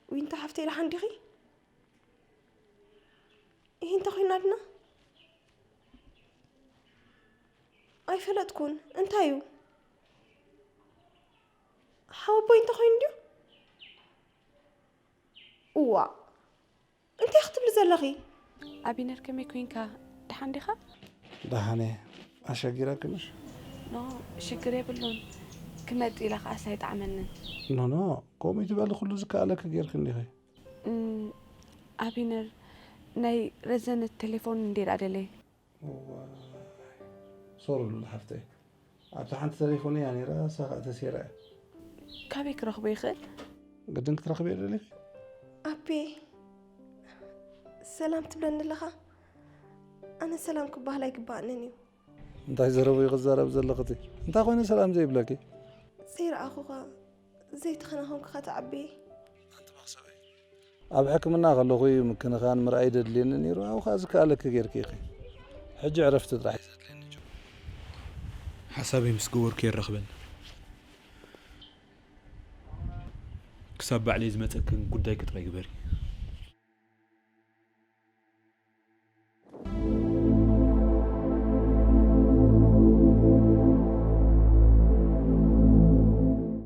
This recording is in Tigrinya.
ዊንታ ሓፍተይ፣ ደሓን ዲኺ? ይህ እንተ ኮይና ድና? ኣይፈለጥኩን። እንታይ እዩ? ሓወቦይ እንተ ኮይኑ ድዩ? እዋ፣ እንታይ ክትብሊ ዘለኺ? ኣቢነር፣ ከመይ ኮይንካ? ደሓን ዲኻ? ደሓን እየ። ኣሸጊረኪ ምሽ? ኖ፣ ሽግር የብሉን። ክመጽእ ኢለ ከኣስ ኣይጠዓመንን። ኖ፣ ኖ፣ ከምኡ ትበሊ፣ ኩሉ ዝከኣለኪ ጌርኪ እንዲኺ። እም፣ ኣቢነር፣ ናይ ረዘነት ቴሌፎን እንዴ ደኣ ደለየ? እዋይ፣ ሶሪ ሉላ ሓፍተይ፣ ኣብታ ሓንቲ ተሌፎን እያ ነይራ፣ እሳ ኸኣ ተሰይራ እያ። ካበይ ክረኽቦ ይኽእል? ግድን ክትረኽብዮ ደሊኺ? ኣቤ፣ ሰላም ትብለኒ ኣለኻ? ኣነ ሰላም ክበሃል ኣይግባኣንን እዩ። እንታይ ዘረቡ እዩ ክዛረብ ዘለኽቲ? እንታይ ኮይኑ ሰላም ዘይብለኪ? ዘይረኣኹኻ፣ ዘይተኸናኸንኩኻ ትዓቢ። ኣንቲ መኽሰበይ፣ ኣብ ሕክምና ከለኹ እዩ ምክንኻን ምርኣይ ዘድልየኒ ነይሩ፣ ኣብኡ ኸኣ ዝከኣለኪ ጌርኪ ኢኺ። ሕጂ ዕረፍቲ ጥራሕ እዩ ዘድልየኒ። ሓሳበይ ምስ ገበርኩ የራኽበኒ። ክሳብ ባዕለይ ዝመጸክን ጉዳይኪ ጥራይ ግበሪ።